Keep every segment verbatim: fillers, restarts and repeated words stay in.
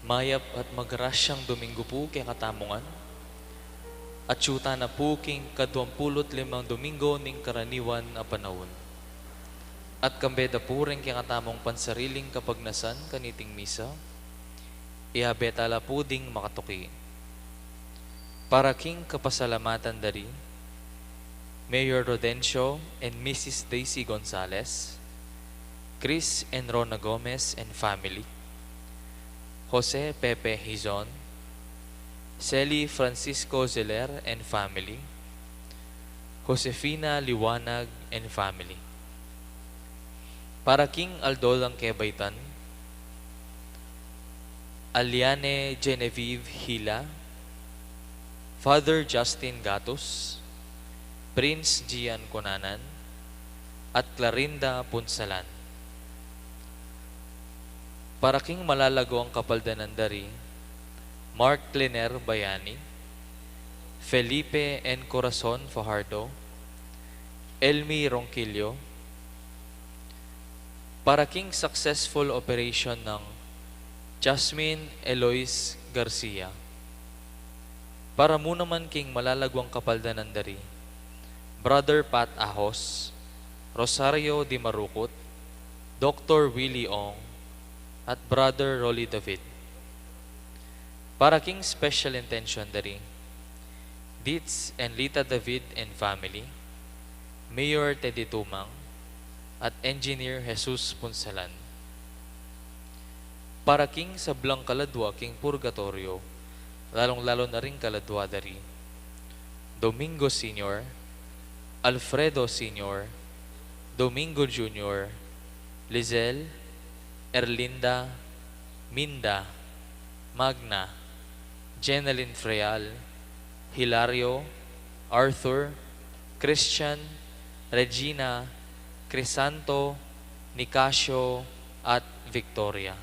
Mayap at magrasyang Domingo pu kekatamu ngan. Atsu tana pu king kaduang pulu't limang Domingo ning karaniwan a panaun. At kambe da pu reng kekatamung pansariling kapagnasan kaniting misa, iyabe tala pu ding makatuki. Para king kapasalamatan da ri Mayor Rodencio and Missus Daisy Gonzalez, Chris and Rona Gomez and family, Jose Pepe Hizon, Sally Francisco Zeler and family, Josefina Liwanag and family. Para king aldo dang kebaitan, Aliane Genevieve Hila, Father Justin Gatus, Prince Gian Cunanan, at Clarinda Punsalan. Para king malalaguang kapaldanan da ri Mark Liner Bayani, Felipe and Corazon Fajardo, Elmi Ronquillo, para king successful operation nang Jasmine Eloise Garcia. Para mu naman king malalaguang kapaldanan da ri Brother Pat Ahos, Rosario Di Marukut, Doktor Willie Ong, at Brother Rolly David. Para king special intention da ri Ditz and Lita David and family, Mayor Teddy Tumang, at Engineer Jesus Punsalan. Para king sablang kaladua king purgatoryo, lalung-lalu na ring kaladua da ri Domingo Senior, Alfredo Senior, Domingo Junior, Lizelle, Erlinda, Minda, Magna, Jenalyn Freal, Hilario, Arthur, Christian, Regina, Crisanto, Nicasio, at Victoria.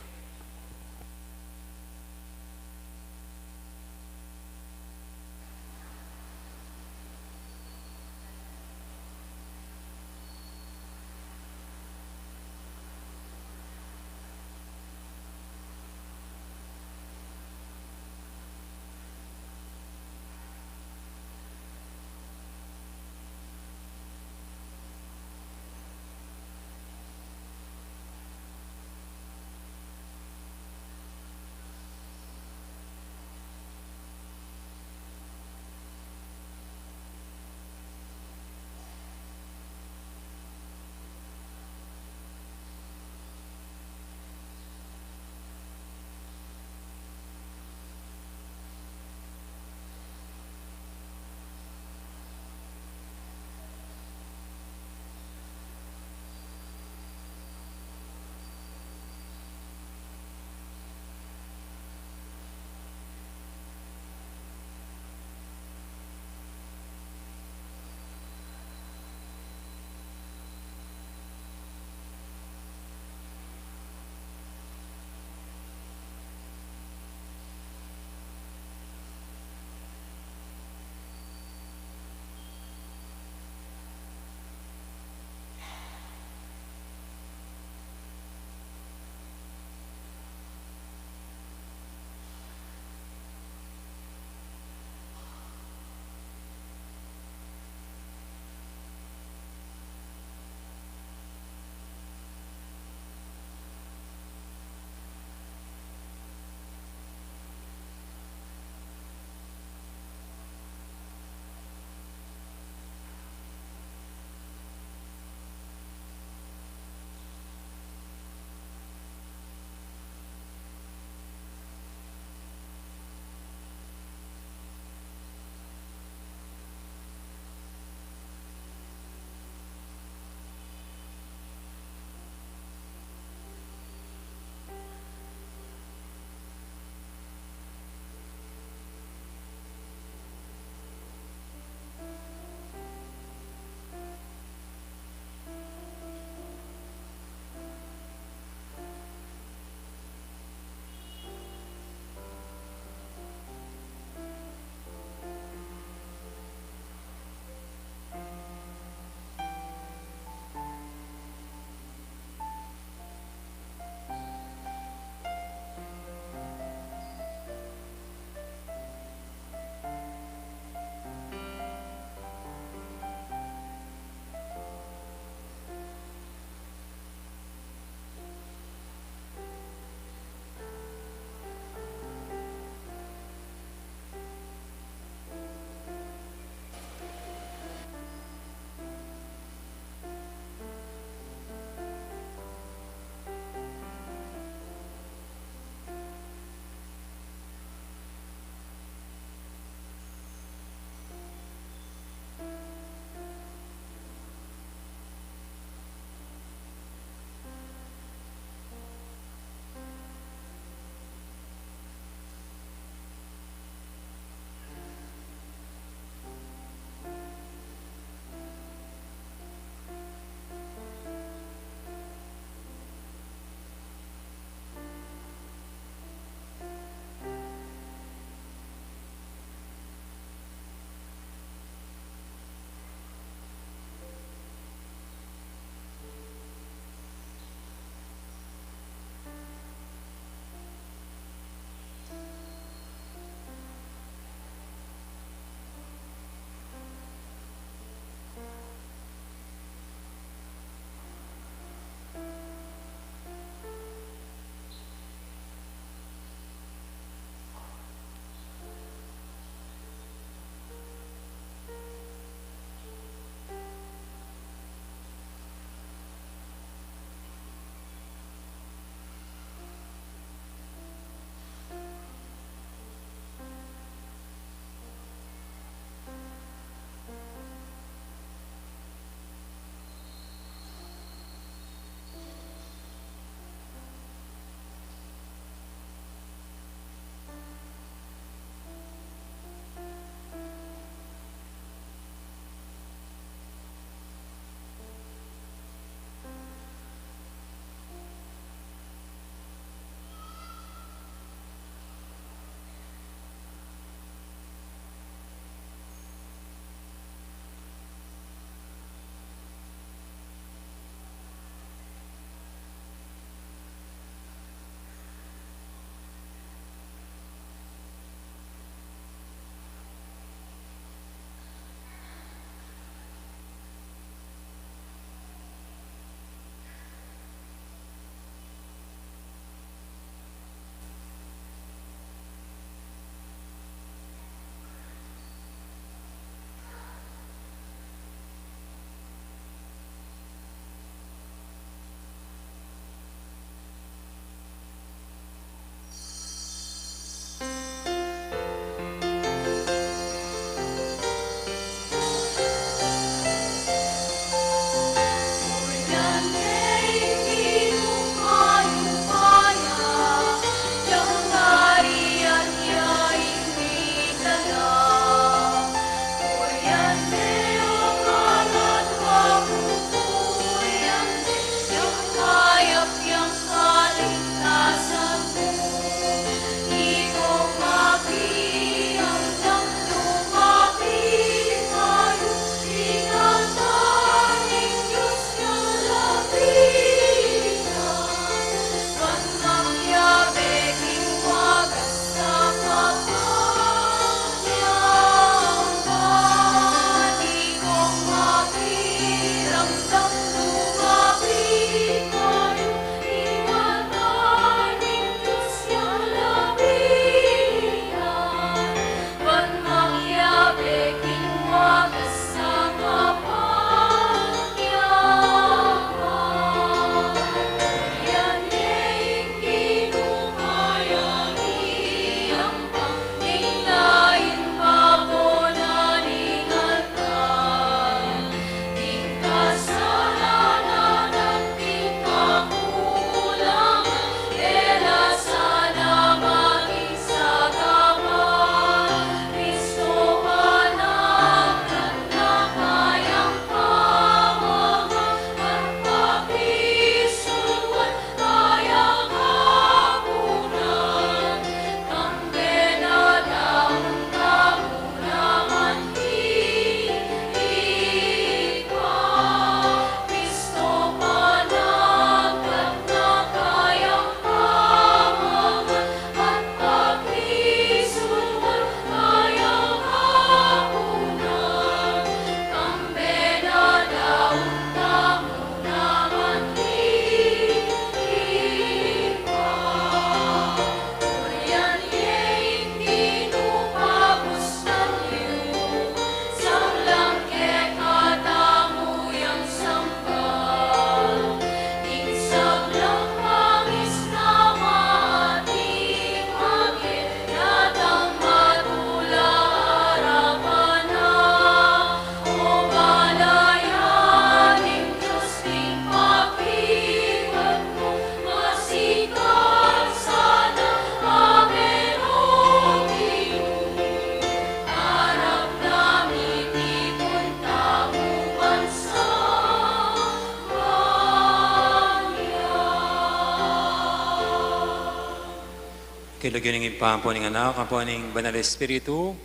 Lagyu ning Ibpa, ampo ning Anak, ampo ning Banal Espiritu.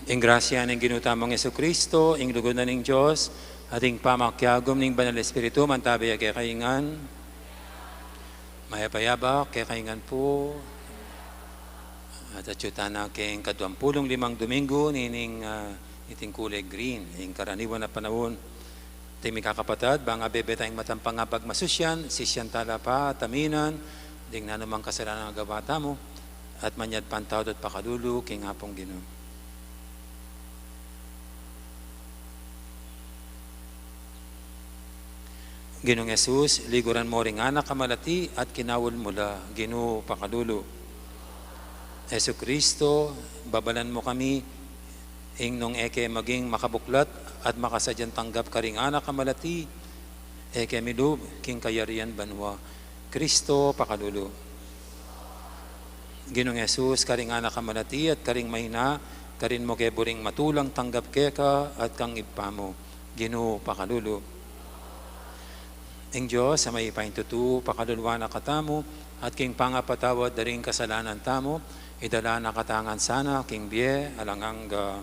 Ing grasya ning Ginu tamung Jesucristo, ing lugud na ning Dios, at ing pamakiagum ning Banal Espiritu, mantabi ya kekayu ngan. Mayap a abak kekayu ngan pu. At atyu tana king kaduang pulung limang Domingo nining, ah, niting kulay green, ing karaniwan a panaun. Ding mikakapatad, bang abebe tayang matampang a pagmasusyan, sisyan tala pa, taminan ding nanumang kasalanan a gawa tamu, at manyad pantawad at pakalulu king Apung Ginu. Ginung Jesus, liguran mu ring anak a malati at kinaul mu la, Ginu, pakalulu. Jesucristo, babalan mu kami, ing nung e ke maging makabuklat at makasadyang tanggap karing anak a malati, e ke milub king kayarian banua. Cristo, pakalulu. Ginung Jesus, karing anak a malati at karing maina, karin mu ke buring matulang tanggap keka at kang Ibpa mu. Ginu, pakalulu. Ing Dios a mayupaya king tutu, pakaluluan na katamu, at king pangapatawad da ring kasalanan tamu, idala na katamu ngan sana king bie alang angga.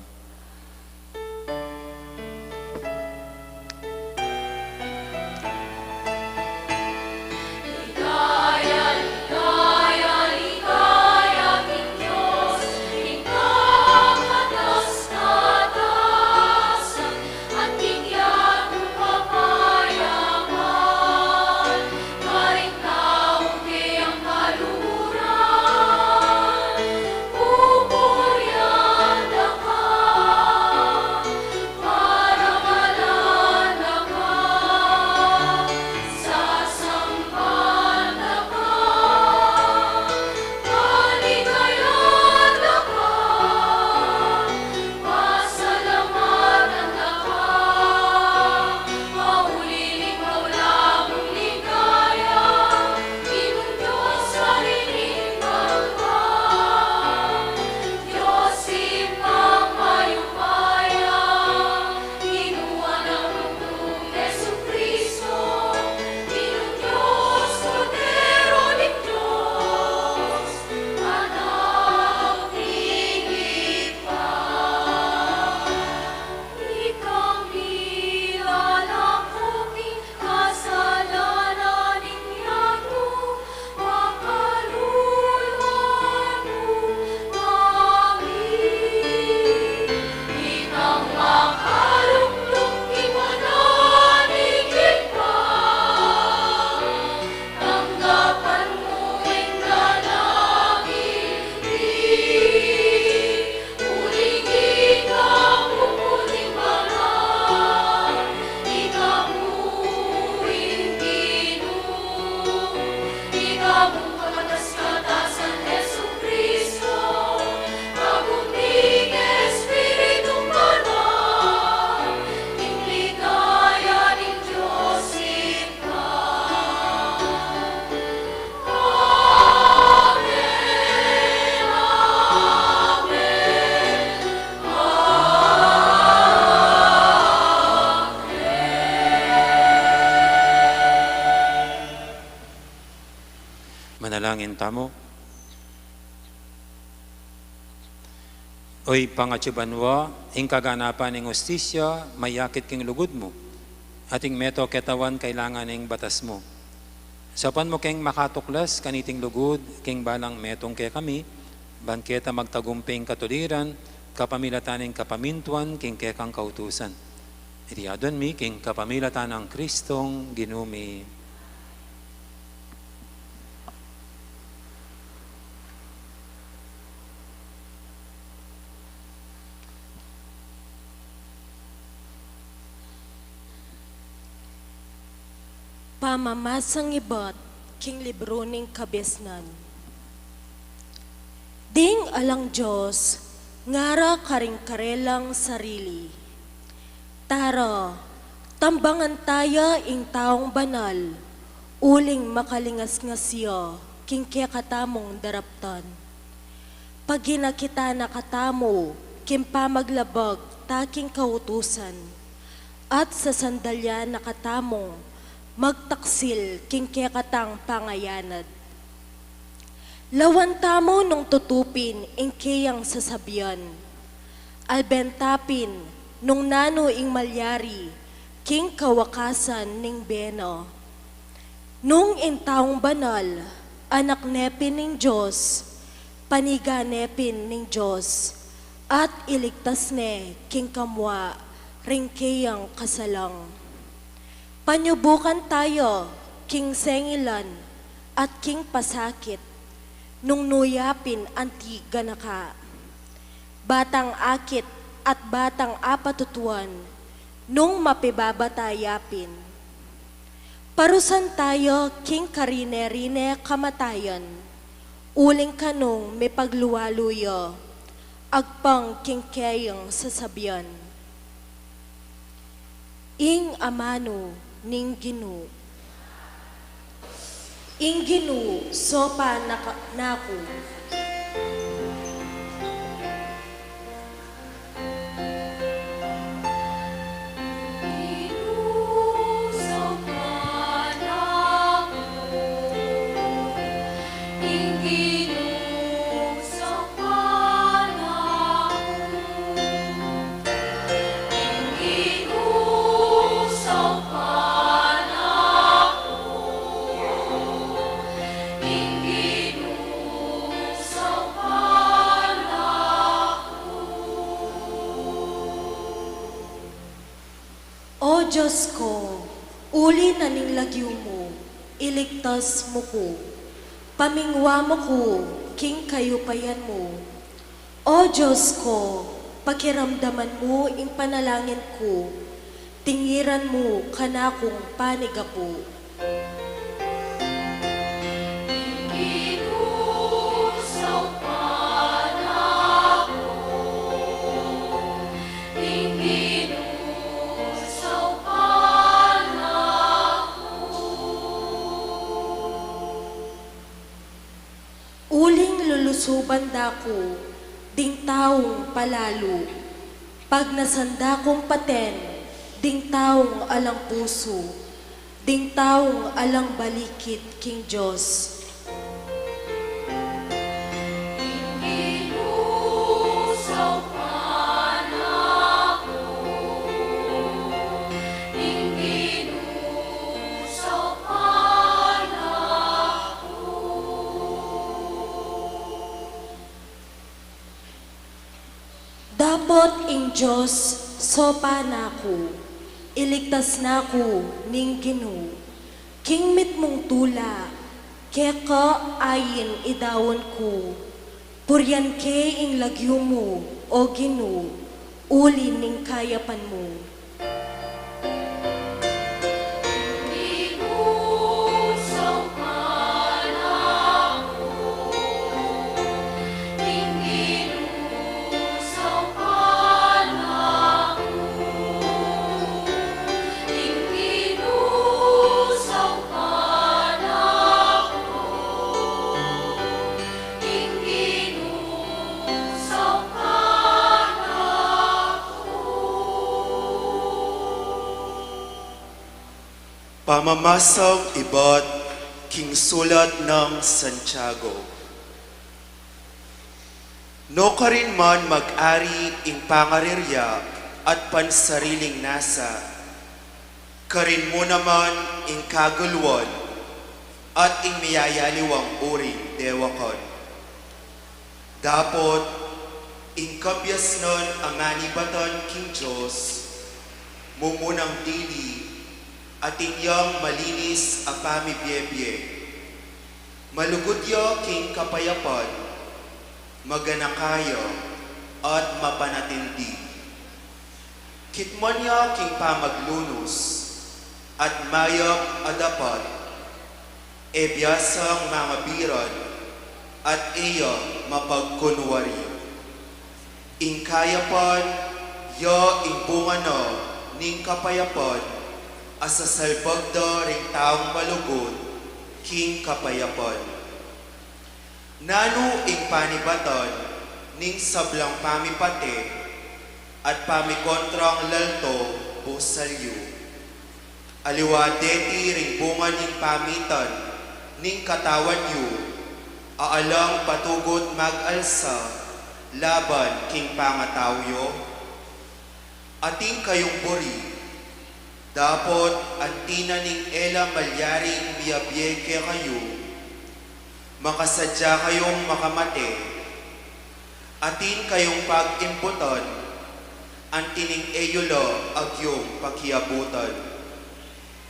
Manalangin tamu. O Ibpang atsu banua, ing kaganapan ning hustisya mayakit king lugud mu, at ing metung ketawan kailangan ning batas mu. Saupan mu keng makatuklas kaniting lugud king balang metung kekami, ban keta magtagumping katuliran kapamilatan ning kapamintuan king kekang kautusan. Iti adwan mi king kapamilatan nang Kristong Ginu mi. Pamamasang ibat king libru ning Kabiasnan. Ding alang Dios ngara karing karelang sarili, "Tara, tambangan taya ing taung banal, uling makalingasngas ya king kekatamung daraptan. Paginakitan na katamu king pamaglabag ta king kautusan, at sasandalian na katamung magtaksil king kekatang pangayanad." Lawan tamu nung tutupin ing keyang sasabian. Alben ta pin nung nanu ing malyari king kawakasan ning bie na. Nung ing taung banal, anak ne pin ning Dios, paniga ne pin ning Dios, at iligtas ne king kamua ring keyang kasalang. Panyubukan taya king sengilan at king pasakit, nung nu ya pin anti ganaka. Batang akit at batang apatutuan, nung mapibabata ya pin. Parusan taya king karine-rine kamatayan, uling kanung mipaglualu ya, agpang king keyang sasabian. Ing amanu ning Ginu. Ing Ginu, sopan na ka-, naku. O Dios ku, uli na ning lagyu mu, iligtas mu ku. Pamingwa mu ku king kayupayan mu. O Dios ku, pakiramdaman mu ing panalangin ku, tingiran mu kanakung panigapu. Uling lulusuban da ku ding taung palalu, pagnasan da kung paten ding taung alang pusu, ding taung alang balikid king Dios. Dapot ing Dios sopan na ku, iligtas na ku ning Ginu. King mitmung tula, keka ain idaun ku. Purian ke ing lagyu mu, O Ginu, uli ning kayapan mu. Pamamasang ibat king sulat nang Santiago. Nukarin man mag-ari ing pangarirya at pansariling nasa, karin mu naman ing kagulwan at ing miyayaliwang uring dewakan. Dapot ing kabiasnan a manibatan king Dios, mumunang dili, atin yang malinis a pamibiebie. Malugud ya king kapayapan, maganaka ya, at mapanatindi. Kitman ya king pamaglunus, at mayap a dapat, e biasang mangabiran, at e ya mapagkunwari. Ing kayapan, ya ing bunga na ning kapayapan, a sasalbag da ring taung malugud king kapayapan. Nanu ing panibatan ning sablang pamipate at pamikontrang lalto o salyu? Aliwa deti ring bunga ning pamitan ning katawan yu, Alang patugut mag-alsa laban king pangatau yu? Atin kayung buri, dapot anti na ning e la malyaring miyabie kekayu, makasadya kayung makamate. Atin kayung pag-imputan, anti ning e yu la agyung pakiabutan.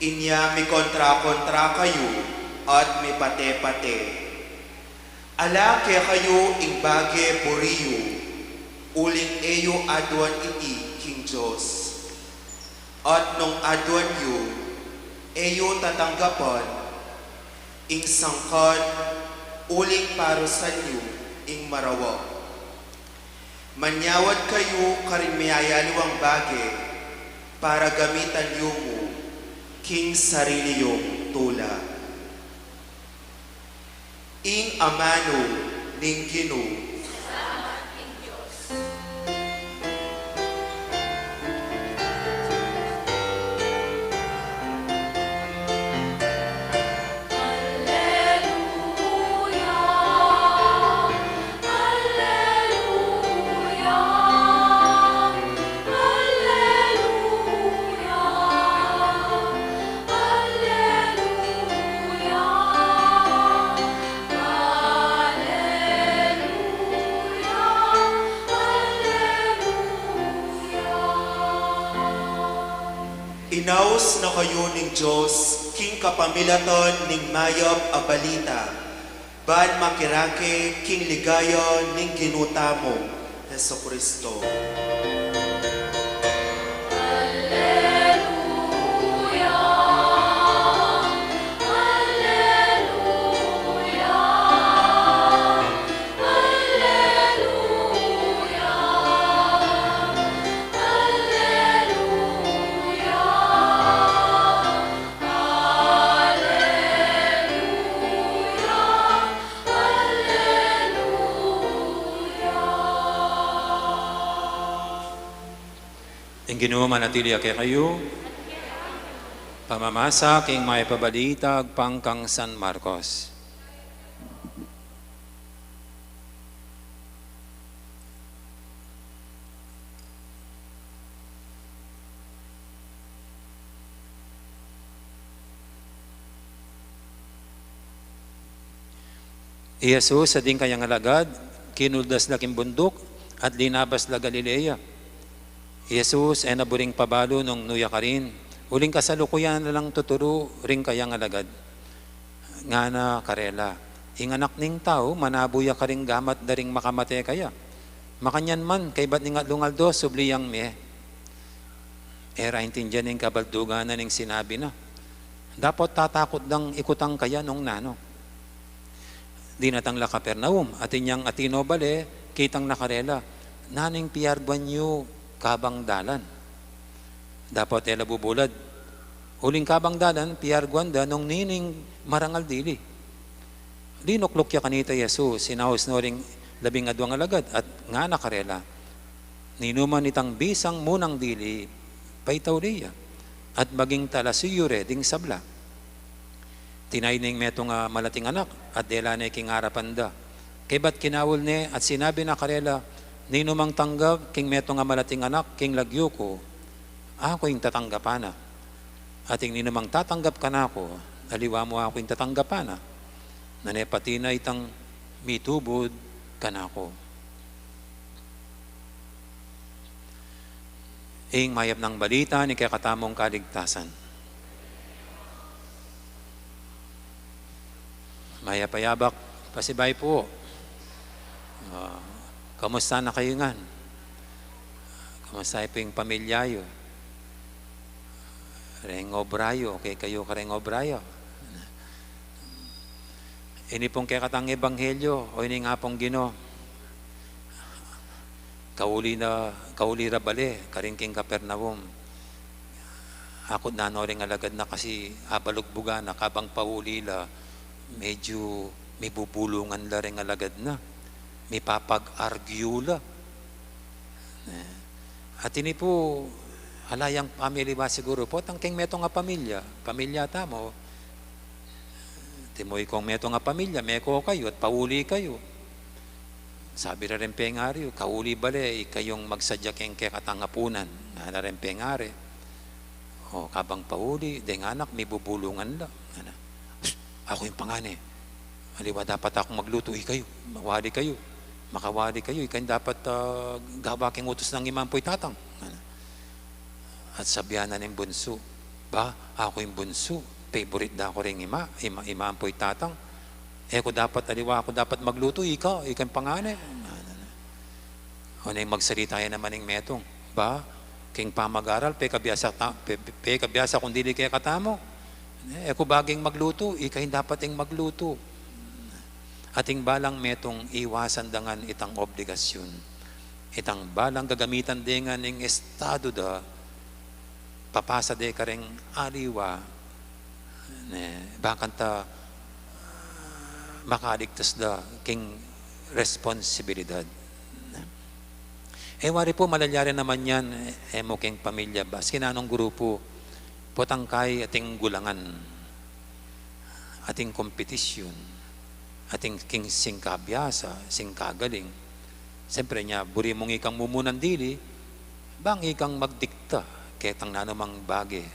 Inya mikontra-kontra kayu at mipate-pate. Ala kekayu ing bage buri yu, uling e yu aduan iti king Dios. At nung aduan yu, e yu tatanggapan ing sangkan, uling parusan yu ing marawa. Manyawad kayu karing miyayaliwang bage, para gamitan yu mu king sarili yung tula. Ing amanu ning Ginu. Inaus na kayu ning Dios king kapamilatan ning mayap a balita, ban makirake king ligaya ning Ginu tamung Jesucristo. Ing Ginu manatili ya kekayu. Pamamasa king mayap a balita agpang kang San Marcos. I Jesus at ding kayang alagad, kinuldas la king bunduk, at linabas la Galilea. I Jesus e na buring pabalu nung nu ya karin, uling kasalukuyan na lang tuturu ring kayang alagad. Ngana karela, Ing Anak ning Tau, manabu ya karing gamat da ring makamate kaya. Makanyan man, kaybat ning atlung aldo, subli yang mie. E ra aintindian ing kabaldugan na ning sinabi na. Dapot tatakut dang ikutang kaya nung nanu. Dinatang la Capernaum, atin yang atino bale, kitang na karela, Nanu ing piarguan yu kabang dalan? Dapot e la bubulad. Uling kabang dalan, piarguan da nung ninu ing marangal dili. Linukluk ya kanita i Jesus, inaus no ring labing adwang alagad, at ngana karela, Ninuman itang bisang munang dili, paitauli ya, at maging talasuyu re ding sabla. Tinaid ne ing metung a malating anak, at dela ne king arapan da. Kaybat kinaul ne, at sinabi na karela, Ninumang tanggap king metung a malating anak king lagyu ku, aku ing tatanggapan na. At ing ninumang tatanggap kanaku, aliwa mu aku ing tatanggapan na, nune pati na itang mitubud kanaku. Ing mayap nang balita ning kekatamung kaligtasan. Mayap a yabak, pasibayu pu. Ah, kamusta na kayu ngan? Kamusta pu ing pamilya yu? Reng obra yu, okay kayu kareng obra yu? Ini pung kekatang ebanghelyo, o ini nga pung Ginu. Kauli na, kauli ra bale, karin king Capernaum. Akut na no ring alagad na kasi abalugbugan na, kabang pauli la, medyu mibubulungan la ring alagad na. Mipapag-argue la. Eh, at ini pu, ala yang family ba siguru, potang keng metung a pamilya, pamilya tamu, Antimo ikong metung a pamilya, meko kayu at pauli kayu. Sabi ra ring pengari, kauli bale ikayung magsadya keng kekatang apunan, ngana ring pengari. O, kabang pauli, deng anak, mibubulungan la. Ngana, "Shh, aku ing pangane. Aliwa dapat akung maglutu, ikayu, mawali kayu. Makawali kayu, ikayu dapat, ah, gawa keng utus nang ima ampo i tatang." Ngana. At sabian na ning bunsu, "Ba, aku ing bunsu, favorite da ku ring ima, ima, ima ampo i tatang. E ku dapat, aliwa ku dapat maglutu, ika, ika ing pangane." Ngana. O, neng magsalita ya naman ing metung, "Ba, keng pamag-aral, pekabiasa ta-, pe-, pe-, pekabiasa kung dili kekatamu. E ku baging maglutu, ika ing dapat ing maglutu." At ing balang metung iwasan da ngan itang obligasyun. Itang balang gagamitan de ngan ing estadu da, papasa de kareng aliwa, ne, ba kanta makaligtas da keng responsibilidad. E wari pu, malalyari naman yan, e mu keng pamilya, baskin nanung grupu, potang kai ating gulangan, ating kompetisyun, ating king singkabiasa, singkagaling. Siyempre nya, buri mung ikang mumunang dili, bang ikang magdikta ketang nanumang bage,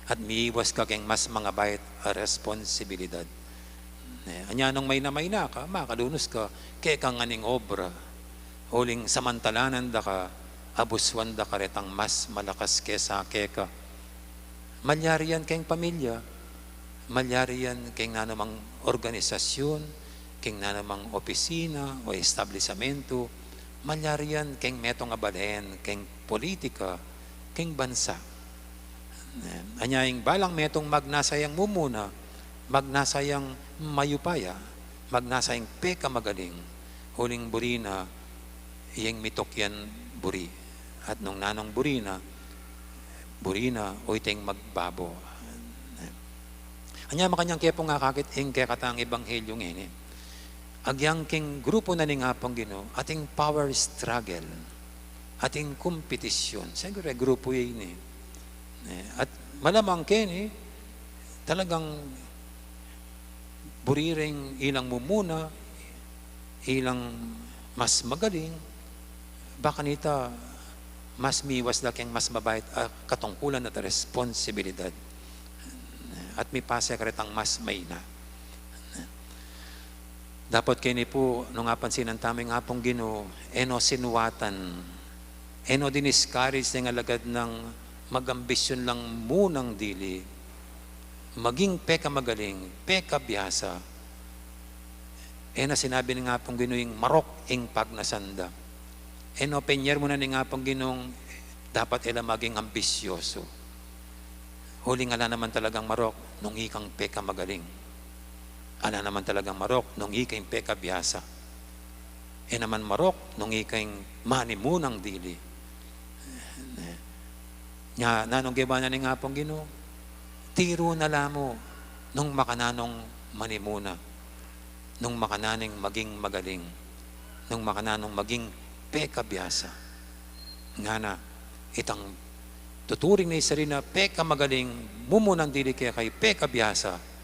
at miiwas ka keng mas mangabait a responsibilidad. E, anya nung mayna-mayna ka, makalunus ka kekang aning obra, uling samantalanan da ka, abusuan da ka retang mas malakas kesa keka. Malyari yan keng pamilya, malyari yan keng nanumang organisasyun, keng nanumang opisina o establisamento, malyari yan keng metung a balen, keng politika, keng bansa. Anya ing balang metung magnasa yang mumuna, magnasa yang mayupaya, magnasa yang pekamagaling, uling buri na, iyeng mitukyan buri. At nung nanung buri na, buri na, o iteng magbabo. Anya makanyan ke pung akakit ing kekatang ebanghelyu ngeni. Agyang king grupu na ning Apung Ginu, ating power struggle, ating kompetisyun. Siguru, grupu ya ini. E, at malamang keni, talagang buri ring ilang mumuna, ilang mas magaling, ba kanita mas miwas da keng mas mabait a katungkulan at responsibilidad. At mipasa karetang mas mayna. Dapot keni pu, nung apansinan tamu ing Apung Ginu, e no sinuwatan, e no diniscourage deng alagad nang magambisyun lang munang dili, maging pekamagaling, pekabiasa. E na sinabi ning Apung Ginu ing marok ing pagnasan da. E no penyermu na ning Apung Ginung dapat e la maging ambisyoso. Uling ala naman talagang marok nung ikang pekamagaling. Ala naman talagang marok nung ika ing pekabiasa. E naman marok nung ika ing manimunang dili. Nya, nanung gewa na ning Apung Ginu? Tiru na la mu nung makananung manimuna, nung makananung maging magaling, nung makananung maging pekabiasa. Ngana, itang tuturing na isari na pekamagaling, mumunang dili keka i pekabiasa,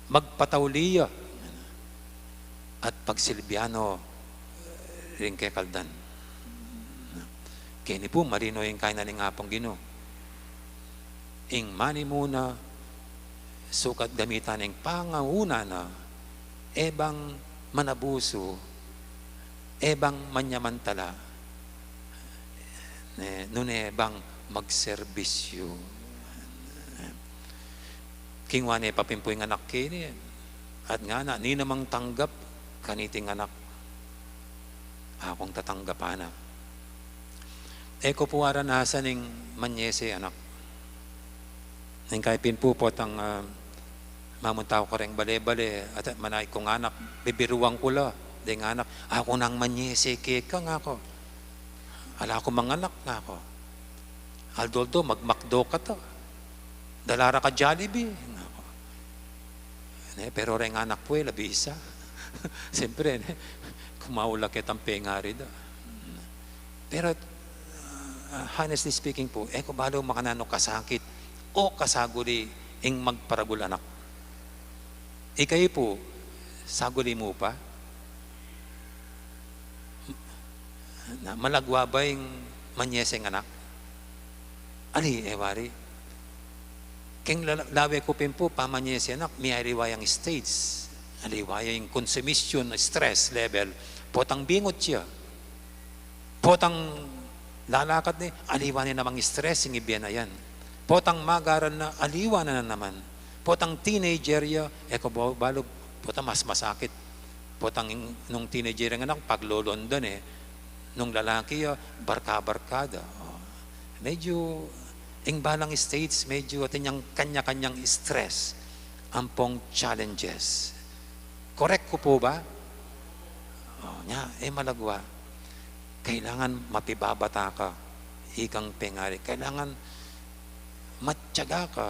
magpatauli ya at pagsilbian no ring kekaldan. Keni pu, marino ing kayna ning Apung Ginu. Ing manimuna, sukat gamitan ing pangauna na, e bang manabusu, e bang manyamantala, ne, nune bang magserbisyu. Kingwa ne pa pin pu ing anak keni, at ngana, ninamang tanggap kaniting anak, akung tatanggapan na. E ku pu aranasan ing manyese anak. Ning kaipin pu potang, ah, mamunta ku kareng bale-bale, at manayad kung anak, bibiruan ku la, deng anak, "Aku nang manyese keka," ngaku. "Ala ku mang anak," ngaku. "Aldo-aldo, mag-McDo kata. Dala ra ka Jollibee," ngaku. Ne, pero reng anak ku, e, labisa. Siyempre, ne, kumaula ketang pengari da. Pero, ah, honestly speaking pu, e ku balu makananu kasakit o kasaguli ing magparagul anak. Ikayu pu, saguli mu pa? Na, malagwa ba ing manyese ing anak? Ali, e wari. Keng la-, lawe ku pin pu, pamanyese anak, miyaliwa yang stage. Aliwa yang consumption, stress level. Potang bingut ya. Potang lalakad ne, aliwa ne namang stress ing ibie na yan. Potang mag-aral na, aliwa na naman. Potang teenager ya, e ku ba-, balu, potang mas masakit. Potang ing-, nung teenager yang anak, paglolonda ne. Nung lalaki ya, barka-barkada. O. Medyo, ing balang stage, medyo atin yang kanya-kanyang stress. Ampong challenges. Correct ku pu ba? O, nya, e malagwa. Kailangan mapibabata ka, ikang pengari. Kailangan matyaga ka.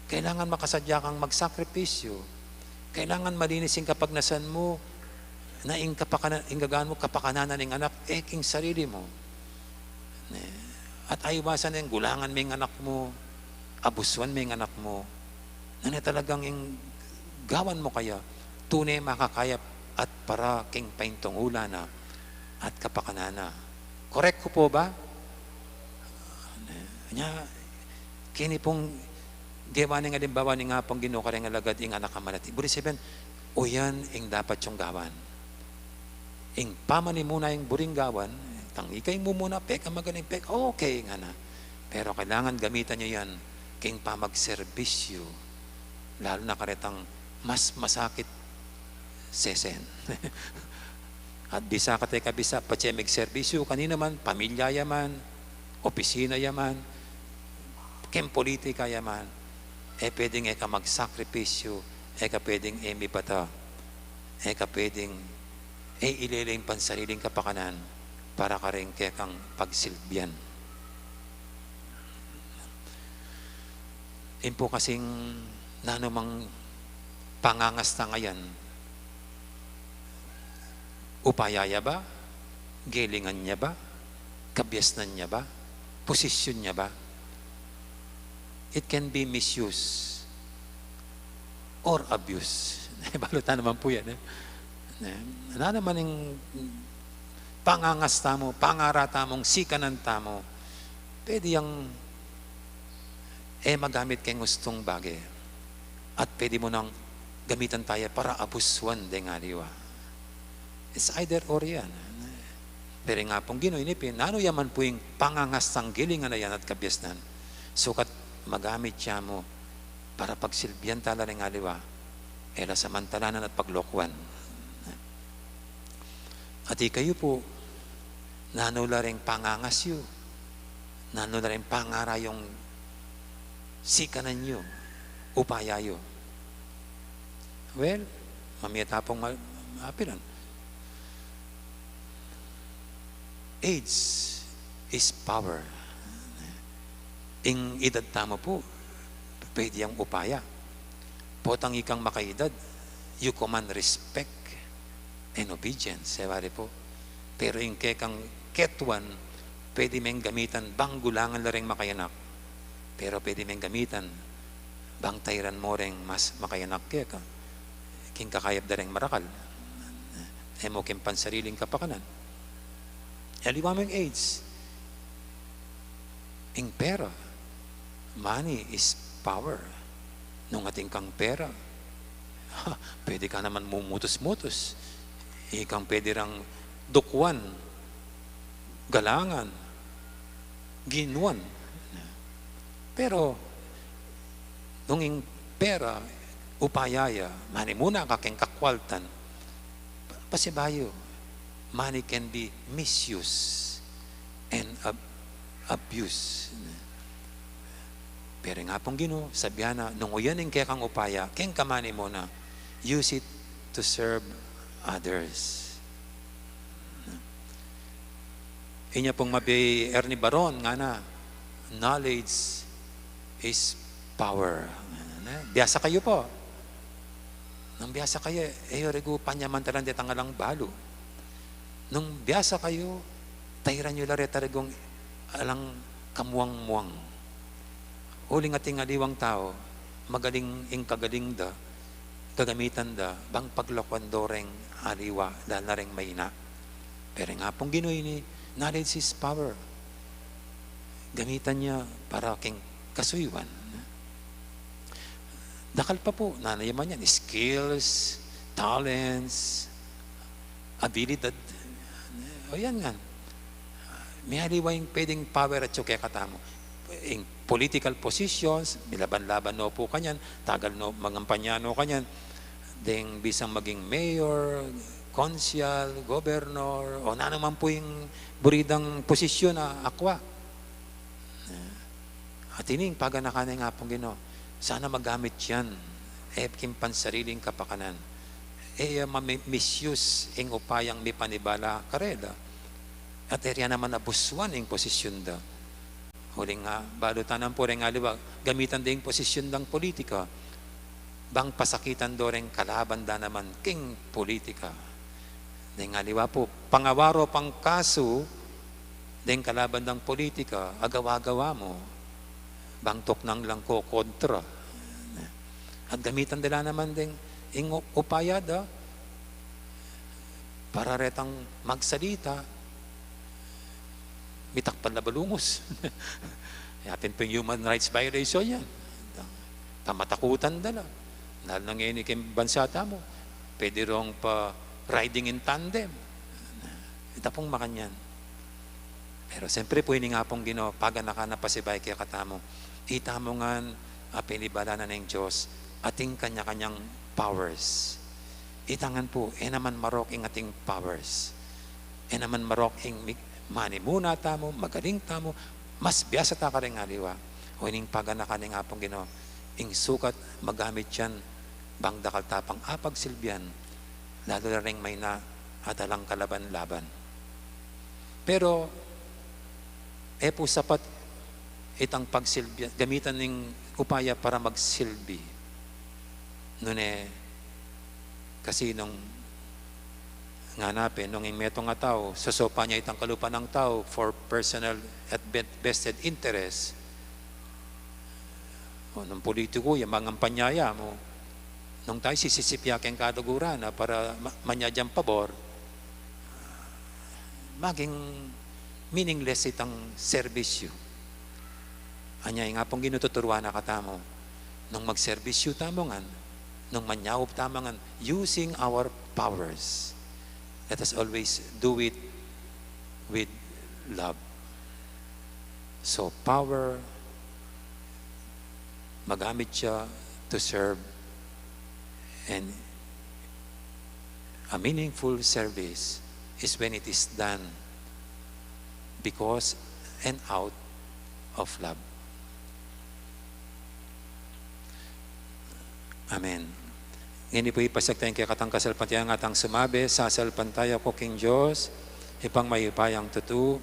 Kailangan makasadya kang magsakripisyo. Kailangan malinis ing kapagnasan mu, na ing kapakana-, ing gagawan mu, kapakanan na ning anak, e king sarili mu. Ne? At aiwasan na ing gulangan me ing anak mu, abusuan me ing anak mu. Nune talagang ing gawan mu kaya, tune makakayap at para king paintungulan na at kapakanan na. Correct ku pu ba? Nya, keni pung gewa ning alimbawa ning Apung Ginu kareng alagad ing anak a malati. Buri sabian, o yan ing dapat yung gawan. Ing pamanimuna ing buring gawan, tang ika ing mumuna, peka magaling, peka, okay, ngana. Pero kailangan gamitan yu yan king pamagserbisyu, lalu na karetang mas masakit sesen. At bisa kate ka bisa, patse megserbisyu kanina man, pamilya ya man, opisina ya man, king politika ya man, e pwedeng e ka magsakripisyu, e ka pwedeng e mibata, e ka pwedeng e ilele ing pansariling kapakanan para karing kekang pagsilbian. Ing pu kasing nanumang pangangas tang ayan, upaya ya ba? Gelingan ya ba? Kabiasnan ya ba? Posisyun ya ba? It can be misuse or abuse. Balu ta naman pu yan, e. Ne? Nanu man ing pangangas tamu, pangara tamung sikanan tamu, pwede yang e magamit keng ustung bage. At pwede mu nang gamitan taya para abusuan deng aliwa. It's either or yan. Pero ing Apung Ginu, ini pin, nanu ya man pu ing pangangas tang gelingan a yan at kabiasnan, sukat magamit ya mu para pagsilbian ta la ring aliwa, e la samantalanan at paglokuan. At ikayu pu, nanu la ring pangangas yu, nanu la ring pangara yung sikanan yu, upaya yu? Well, mamie ta pung ma-, apilan. Age is power. Ing edad tamu pu, pwede yang upaya. Potang ikang makaedad, you command respect and obedience, e wari pu. Pero ing kekang ketuan, pwede meng gamitan bang gulangan la ring makayanak. Pero pwede meng gamitan bang tairan mo reng mas makayanak keka, king kakayap da reng marakal, e mo king pansariling kapakanan. Aliwa mu ing age, ing pera, money is power. Nung atin kang pera, ha, pwede ka naman mumutus-mutus. Ikang pwede rang dukuan, galangan, ginuan. Pero, nung ing pera, upaya ya, manimuna ka keng kakwaltan, pa-, pasibayu, money can be misused and ab-, abused. Pero ing Apung Ginu, sabian na, nung uyan ing kekang upaya, keng kamanimuna, use it to serve others. Inya pung mabie Ernie Baron, ngana, "Knowledge is power." Ngana, biasa kayu pu. Nung biasa kayu, e yu regu panyamantalan detang alang balu. Nung biasa kayu, tairan yu la reta regung alang kamuang-muang. Uling ating aliwang tau, magaling ing kagaling da, gagamitan da bang paglakuan do reng aliwa, lalo na reng maina. Pero ing Apung Ginu ini, knowledge is power. Gamitan ya para king kasuyuan. Dakal pa pu, nanu ya man yan, skills, talents, abilidad. O yan ngan. Miyaliwa ing pwedeng power atyu kekatamu. Ing political positions, milaban-laban no pu kanyan, tagal no mangampanya no kanyan, deng bisang maging mayor, konsehal, gobernador, o nanu man pu ing buri dang posisyon a akua. At ini ing paganakan ning Apung Ginu, sana magamit yan, e king pansariling kapakanan. E ya ma-misuse ing upayang mipanibala karela. At e rya naman abusuan ing posisyon da. Uling, ah, balu ta naman pu reng aliwa, gamitan da ing posisyon dang politika bang pasakitan do reng kalaban da naman king politika. Deng aliwa pu, pangawaro pang kasu deng kalaban dang politika, agawa-gawa mu, bang tuknang lang kokontra. At gamitan da la naman deng ing upaya da para retang magsalita, mitakpan la balungus. Yapin pung human rights violation yan. Pamatakutan da la. Lalo na ngeni king bansa tamu, pwede rong pa-riding in tandem. Ita pung makanyan. Pero siyempre pu, ini nga pung Ginu, paganakan na pasibayu kekatamu. Itamu ngan, a, pinibalanan ning Dios, atin kanya-kanyang powers. Ita ngan pu, e naman marok ing ating powers. E naman marok ing mi-, manimuna tamu, magaling tamu, mas biasa ta kareng aliwa. O ining paganakan ning Apung Ginu, ing sukat magamit yan, bang dakal ta pang apagsilbian, lalo na reng maina at alang kalaban-laban. Pero, e pu sapat itang pagsilbi, gamitan ning upaya para magsilbi. Nune, kasi nung ngana pe, nung ing metung a tau, sosopan ya itang kalupa nang tau for personal at be-, vested interest, o nung politiku ya, mangampanya ya mu, nung tau sisisip ya keng kaluguran na para ma-, manyad yang pabor, maging meaningless itang serbisyu. Anya, ing Apung Ginu tuturuan na katamu, nung magserbisyu tamu ngan, nung manyaup tamu ngan, using our powers, let us always do it with love. So, power, magamit siya to serve, and a meaningful service is when it is done because and out of love. Amen. Ngeni pu, ipasiag taya ing kekatang kasalpantayanan at sumabi, sasalpantaya ku king Dios, Ibpang mayupayang tutu.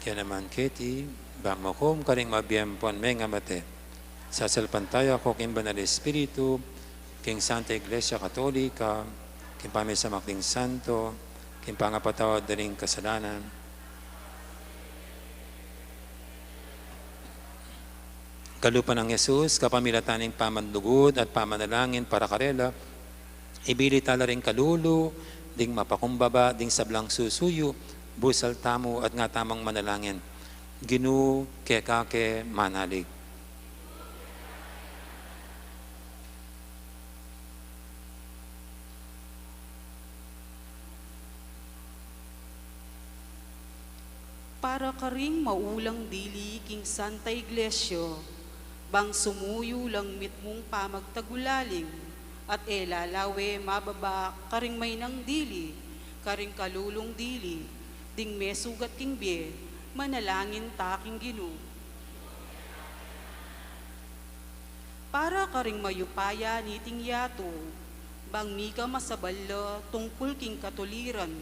Kaya naman keti, bang makum karing mabie ampon mengamate. Sasalpantaya ku king Banal Espiritu, king Santa Iglesia Katolika, king pamisamak ding santo, king pangapatawad da ring kasalanan. Kalupa nang Jesus, kapamilatan ning pamanlugud at pamanalangin para karela, ibili tala ring kalulu ding mapakumbaba ding sablang susuyu, busal tamu at nga tamung manalangin. Ginu, keka ke manalig. Para karing maulang dili king Santa Iglesia, bang sumuyu lang mitmung pamagtagulaling, at e lalawe mababa karing mainang dili, karing kalulung dili, ding mesugat king bie, manalangin ta king Ginu. Para karing mayupaya niting yatu, bang mika masabal la tungkul king katuliran,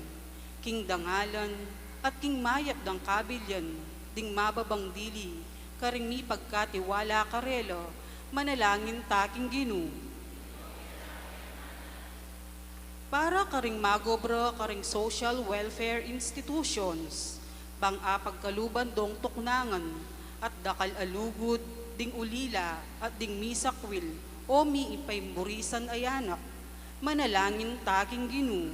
king dangalan, at king mayap dang kabilyan ding mababang dili karing mipagkatiwala karela, manalangin ta king Ginu. Para karing magobra karing social welfare institutions, bang apagkaluban dong tuknangan at dakal a lugud ding ulila at ding misakwil o miipaimurisan a anak, manalangin ta king Ginu.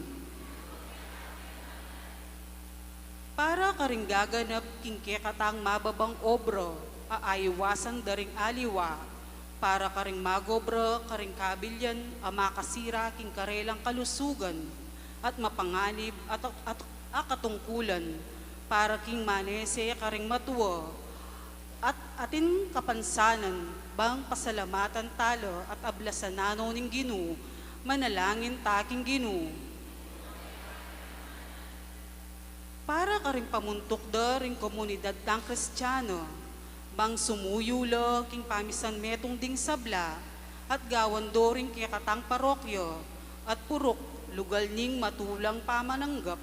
Para karing gaganap king kekatang mababang obra a aiwasan da ring aliwa, para karing magobra karing kabilyan a makasira king karelang kalusugan at mapanganib at, at, a katungkulan, para king manese karing matua, at atin kapansanan, bang pasalamatan tala at ablasan na no ning Ginu, manalangin ta king Ginu. Para karing pamuntuk da ring komunidad tang Kristiana, bang sumuyu la king pamisan metung ding sabla, at gawan do ring kekatang parokya at purok lugal ning matulang pamananggap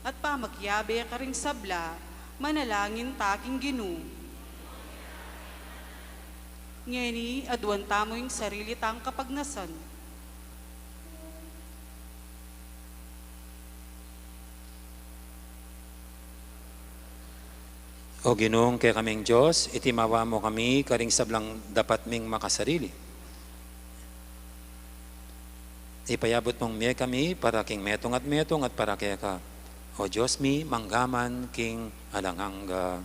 at pamakiabe karing sabla, manalangin ta king Ginu. Ngeni, aduan tamu ing sarili tang kapagnasan. O Ginung kekaming Dios, itimawa mu kami karing sablang dapat ming makasarili. Ipayabut mung mie kami para king metung at metung at para keka, O Dios mi, mangga man king alang angga.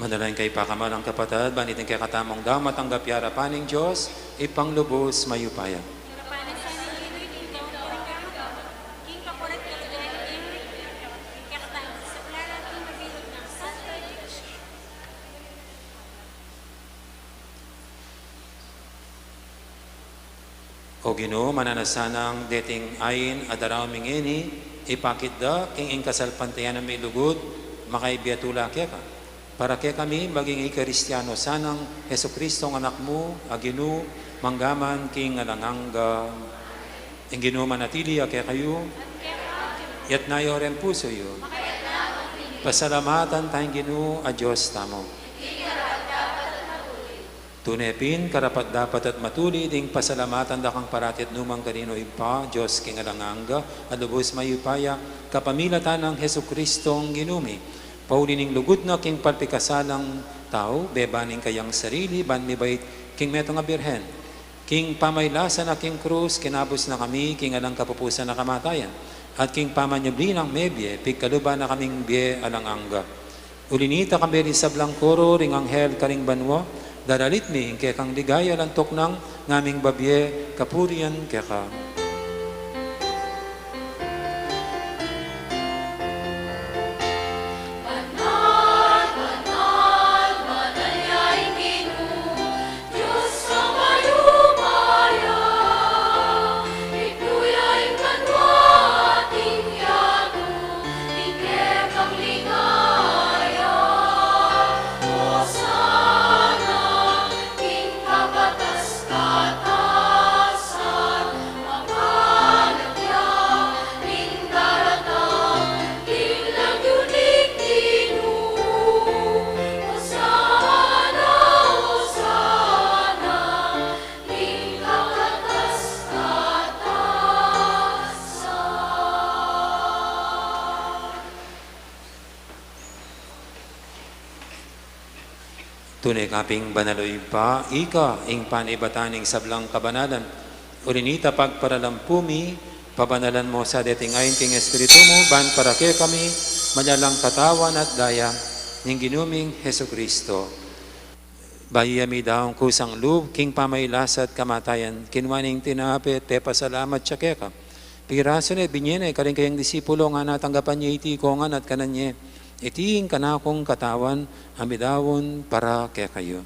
Manalangin kayu pakamalan kung kapatad, ban iting kekatamung daun matanggap ya arapan ning Dios, Ibpang lubus mayupaya. O Ginu, mananu sanang deting ain a darau mi ngeni, ipakit da king ing kasalpantayanan mi lugud, makaibie tula keka. Para kekami maging Kristiano sanang Jesucristong Anak mu, a Ginu, mangga man king alang angga. Ing Ginu manatili ya kekayu. Iyatas yu reng pusu yu. Pasalamatan taya ing Ginu a Dios tamu. Tune pin, karapat-dapat at matulid ing pasalamatan da kang parati at nu man karin, O Ibpa, Dios king alang angga, a lubus mayupaya, kapamilatan nang Jesucristong Ginu mi. Pauli ning lugud na king pepakasalang tau, beba ning kayang sarili, ban mibait king metung a birhen. King pamailasan na king krus, kinabus na kami king alang kapupusan a kamatayan, at king pamanyubli nang mebie, pigkaluban na kaming bie alang angga. Uli nita, kambe ring sablang koro ring anghel karing banua, daralit mi ing kekang ligaya, lantuk nang ngaming babie kapurian keka. Tune ka pin banal, O Ibpa, ika ing panibatan ning sablang kabanalan. Uli nita, pagparalampu mi, pabanalan mu sa deting ain king Espiritu mu, ban para kekami maging katawan at daya ning Ginu ming Jesucristo. Bayu ya midaun kusang lub king pamailas at kamatayan, kinua ne ing tinape, pepasalamat ya keka, pirasu ne, binie ne karing kayang disipulo, ngana, tanggapan ye iti ikayu ngan at kanan ye, iti ing kanakung katawan a midaun para kekayu.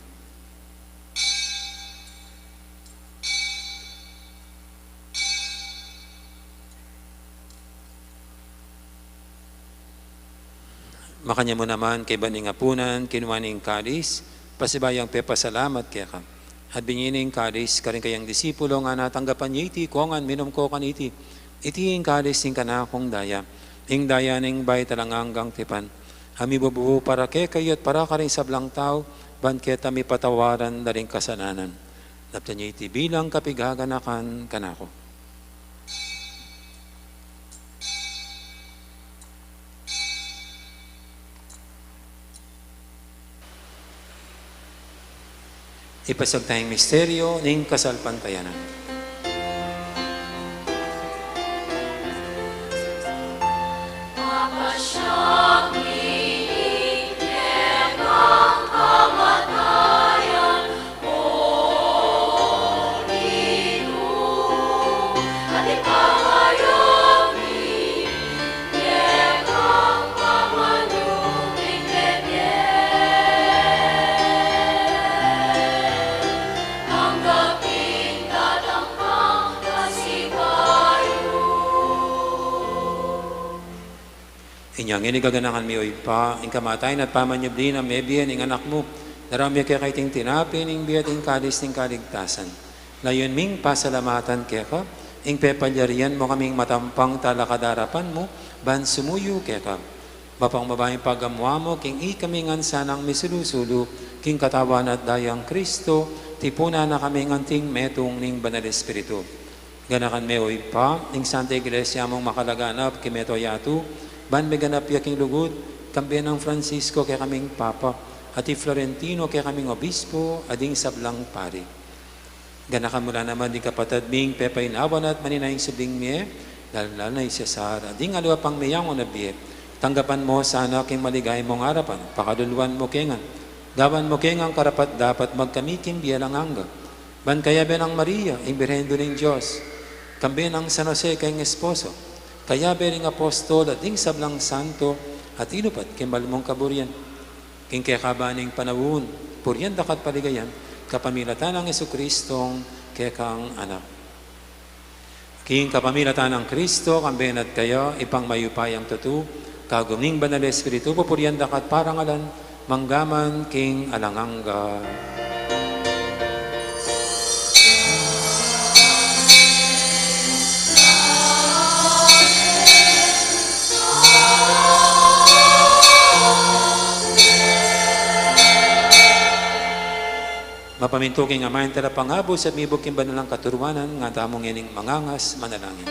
Makanyan mu naman kaybat ning apunan, kinua ne ing kalis, pasibayu yang pepasalamat keka, at binie ne ing kalis karing kayang disipulo, ngana, tanggapan ye iti ikayu ngan, minum kayu kaniti, iti ing kalis ning kanakung daya, ing daya ning bayu at alang anggang tipan, a mibubu para kekayu at para karing sablang tau, ban keta mipatawaran da ring kasalanan. Daptan ye iti bilang kapigaganakan kanaku. Ipasiag taya ing misteryu ning kasalpantayanan. Inya ngeni gaganakan mi, O Ibpa, ing kamatayan at pamanyubli nang mebie ning Anak mu, daraun mi keka iting tinape ning bie at ing kalis ning kaligtasan. Layun ming pasalamatan keka ing pepalyarian mu kaming matampang talakad king arapan mu, ban sumuyu keka. Mapang mabayung pagamuan mu king ikami ngan sanang misulu-sulu king katawan at dayang Kristo, tipunan na kaming anting metung ning Banal Espiritu. Ganakan me, O Ibpa, ing Santa Iglesia mung makalaganap king mabilug a yatu, ban miganap ya king lugud, kambe nang Francisco kekaming Papa, at i Florentino kekaming Obispo, at ding sablang pari. Ganakan mu la naman ding kapatad ming pepainawa na at manenaya king subling mie, lalu-lalu na i Cesar, at ding aliwa pang meyangu na bie. Tanggapan mu sana king maligaya mung arapan, pakaluluan mu ke ngan, Gawan mu keng karapat-dapat magkamit king bie alang angga. Ban kayabe nang Maria, ing Birhen Indu ning Dios, kambe nang San Jose keng esposo, kayabe ring apostol at ding sablang santo, at ilupat king mal mung kaburian. King kekaban ning panaun, purian da ka at paligayan, kapamilatan nang Jesucristong kekang Anak. King kapamilatan nang Kristo, kambe na at kaya, Ibpang mayupayang tutu, kagum ning Banal Espiritu, pupurian da ka at parangalan, manggaman king alang angga. Mapamintu king Ama ing Talapangabus at mibuk king banal nang katuruanan, nga tamu ngening mangangas manalangin.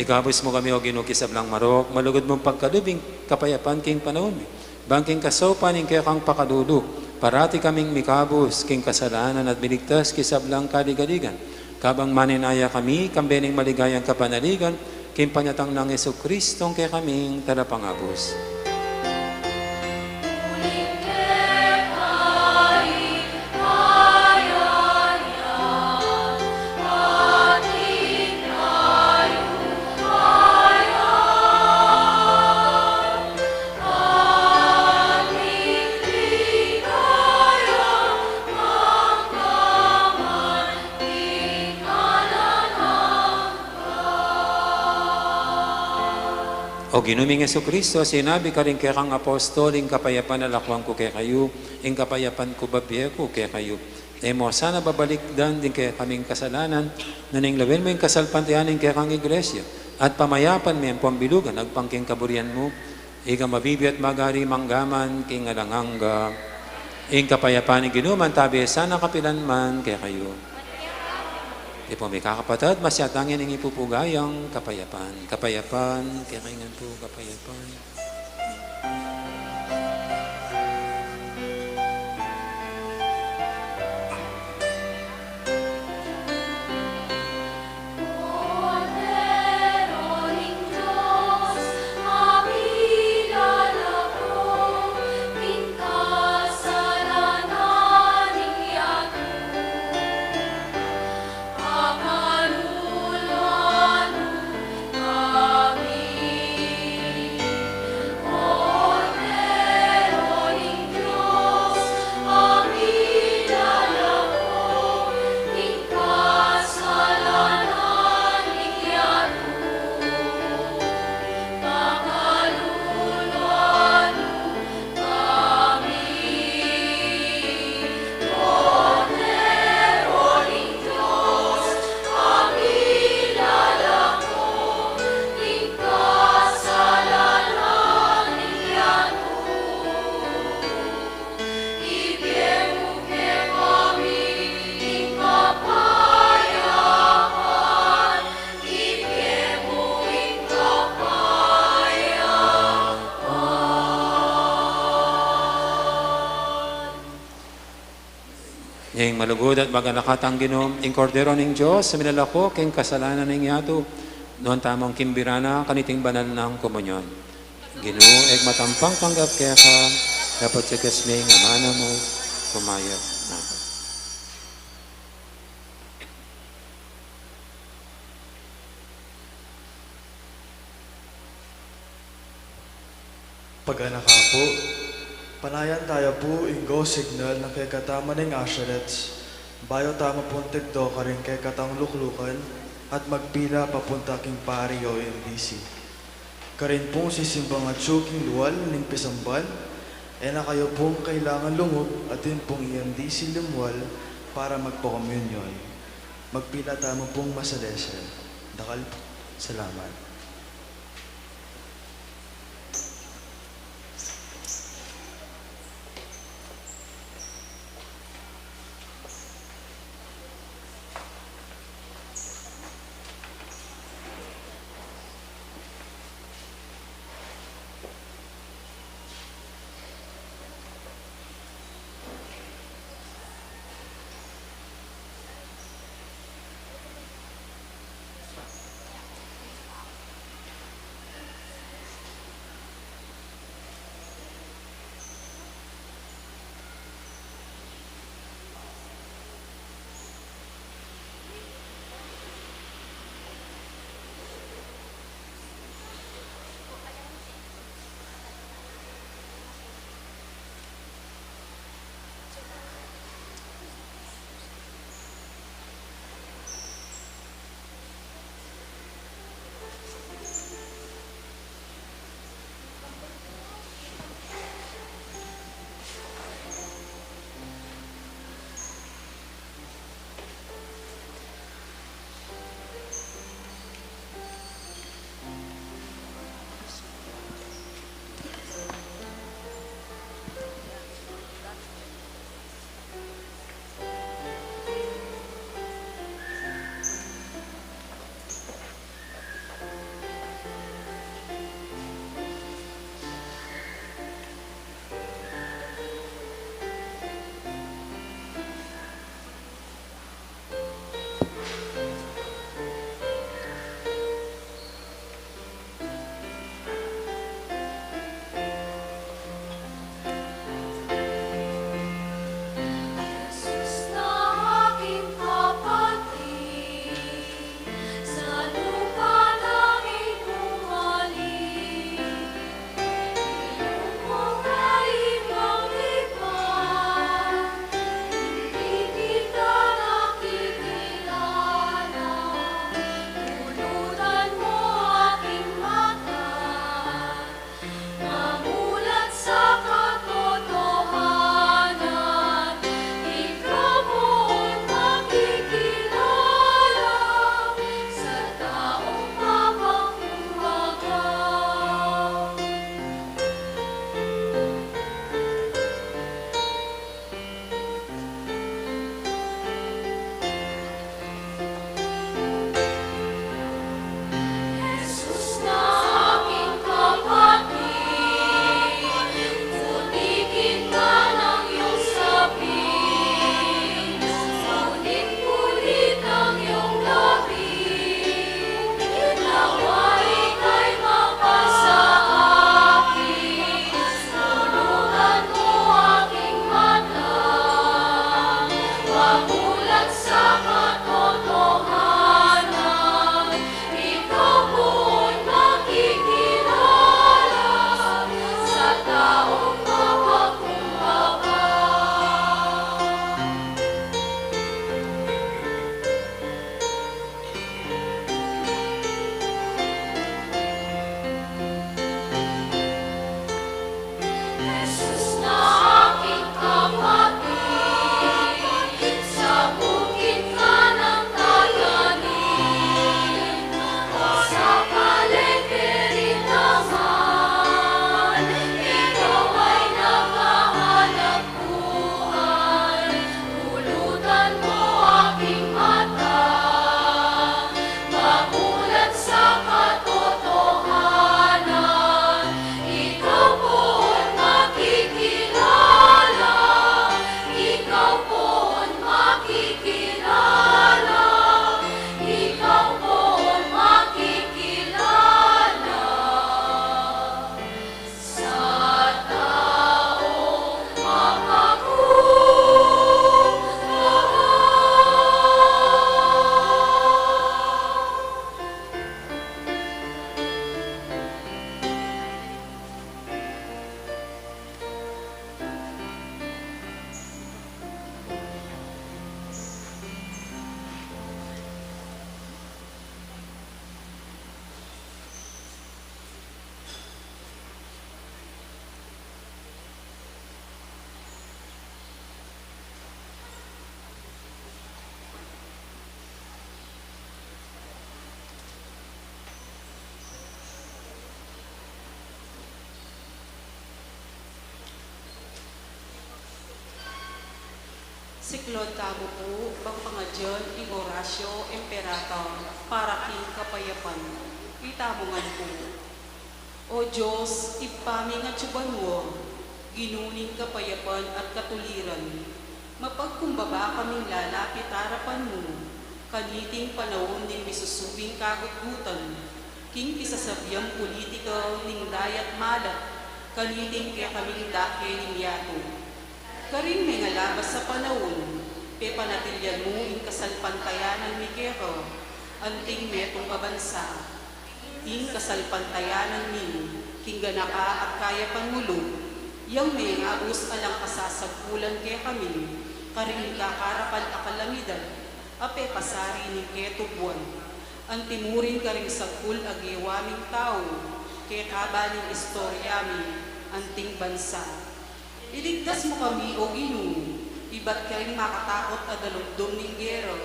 Ikabus mu kami, O Ginu, king sablang marok, malugud mung pagkalub ing kapayapan king panaun mi. Bang king kasaupan ning kekang pakalulu, parati kaming mikabus king kasalanan at miligtas king sablang kaligaligan. Kabang manenaya kami, kambe ning maligayang kapanaligan, king panyatang nang Jesucristong kekaming Talapangabus. O Ginu ming Jesucristo, sinabi karing kekang apostol, ing kapayapan lakuan ku kekayu, ing kapayapan ku babie ku kekayu. E mu sana babalikdan ding kekaming kasalanan, nune lawen mu ing kasalpantayanan ning kekang Iglesia, at pamayapan me ampon bilugan agpang king kaburian mu, ika a mabibie at magari manggaman king alang angga. Ing kapayapan ning Ginu mantabe sana kapilan man kekayu. Ipu mi, kakapatad, masyatan ing ipupugayang kapayapan. Kapayapan kekayu ngan pu, kapayapan. Ing malugud at maganakang Ginu, ing Kordero ning Dios, a milalako king kasalanan ning yatu, nuan tamung kimbira na kaniting banal nang komunyon. Ginu, e ku matampang tanggap keka, dapot sikas ming amanu mu, kumayap na. Paganaka pu, panayan taya pu ing go signal na kekatamu ning usherets, bayu tamu pung tikdo karing kekatang luklukan at magpila papunta king pari o M D C. Karin pung sisimbang atyu king lual ning pisamban, e na kayu pung kailangan lungub, atin pung i M D C limual para magpakomunyon. Magpila tamu pung masalese. Dakal pu. Salamat. Siklaud tamu pu, bang pangadyan i Horacio Imperator para king kapayapan. Itamu ngan pu. O Dios, Ibpa ming atsu banua, Ginu ning kapayapan at katuliran, mapagkumbaba kaming lalapit arapan mu, kaniting panaun ning misusubing kagutgutan, king pisasabiang politika ning dayat malat, kaniting kekaming dake ning yatu. Karing mengalabas a panaun, pepanatilyan mu ing kasalpantayanan mi keka, anting metung a bansa. Ing kasalpantayanan mi king ganaka at kayapan mu lub, yang mengabus alang kasasagkulan kekami karing kakarapal a kalamidad a pepasari ning ketubuan. Antimurin karing sagkul a gewa ming tau, kekaba ning istorya mi, anting bansa. Iligtas mu kami, O Ginu, ibat karing makatakut a dalumdum ning gera.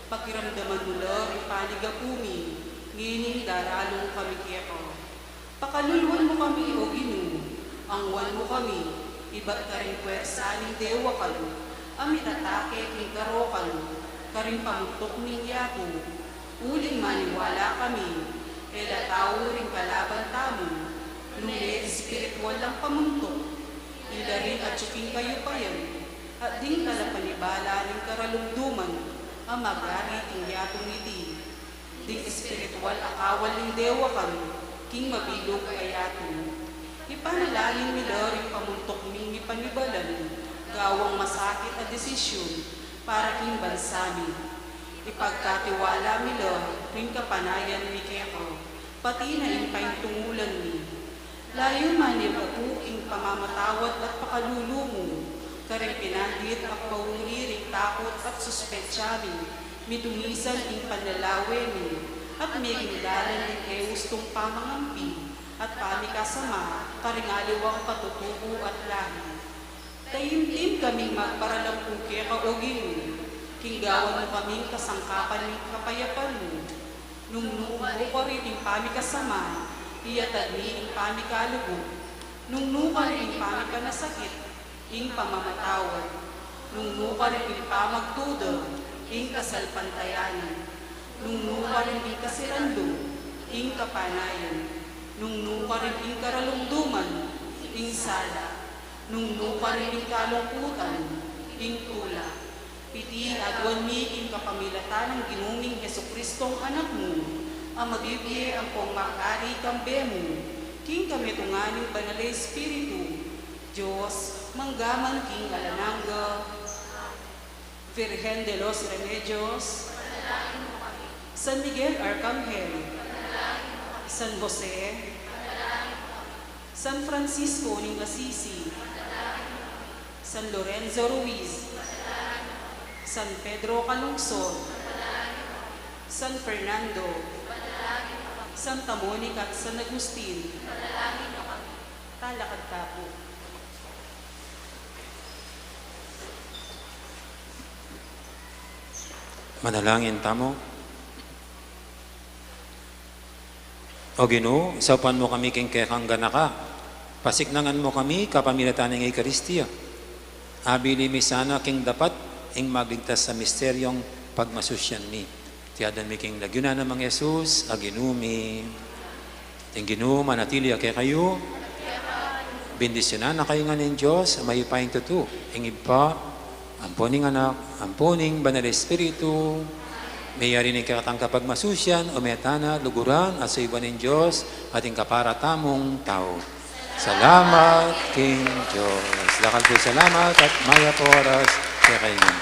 Pakiramdaman mu la ring panigapu mi, ngening daralung kami keka. Pakalulwan mu kami, O Ginu, angwan mu kami, ibat karing pwersa ning dewakan a mitatake king karokan, karing pamuntuk ning yatu. Uling maniwala kami, e la tau ring kalaban tamu, nune espiritual lang pamuntuk, ila ring atyu king kayupayan, at ding talapanibala ning karalumduman a mag-ari king yatung iti, ding espiritual a kawal ning dewakan king mabilug a yatu. Ipanalangin mi la ring pamuntuk ming mipanibalan, gawang masakit a desisyun para king bansa mi. Ipagkatiwala mi la ring kapanayan mi keka, pati na ing paintungulan mi. Layun mu la pu ing pamamatawad at pakalulu mu karing pinandit at pauri ring takut at suspetsa mi, midumisan ing panlalawe mi, at meging dalan ning e ustung pamangampi at pamikasama karing aliwang katutuku at lahi. Taimtim kaming magparalampu keka, O Ginu, king gawan mu kaming kasangkapan ning kapayapan mu. Nung nukarin ing pamikasama, iyatad mi ing pamikalugud. Nung nukarin ing pamipanasakit, ing pamamatawad. Nung nukarin ing pamagduda, ing kasalpantayanan. Nung nukarin ing kasirandu, ing kapanayan. Nung nukarin ing karalumduman, ing sala. Nung nukarin ing kalungkutan, ing tula. Iti aduan mi king kapamilatan nang Ginu ming Jesucristong Anak mu, a mabibie ampong mag-ari kambe mu, king kamitungan ning Banal a Espiritu, Dios, mangga man king alang angga. Virgen de los Remedios, San Miguel Arcangel, San Jose, San Francisco ning Assisi, San Lorenzo Ruiz, San Pedro Calungsod, San Fernando, Santa Monica at San Agustin. Talakad ta pu. Manalangin tamu. O Ginu, saupan mu kami king kekang ganaka. Pasiknangan mu kami kapamilatan ning Eukaristia. Abili mi sana king dapat ing magligtas a misteryong pagmasusyan mi. Iti aduan mi king lagyu na nang Jesus a Ginu mi. Ing Ginu manatili ya kekayu. Bendisyunan na kayu ngan ning Dios a mayupayang tutu, ing Ibpa, ampo ning Anak, ampo ning Banal a Espiritu. Meyari ning kekatang kapagmasusyan, o meta na, luguran, at sa iban ning Dios, at ing kapara tamung tau. Salamat king Dios. Dakal pung salamat at mayap a oras kekayu ngan.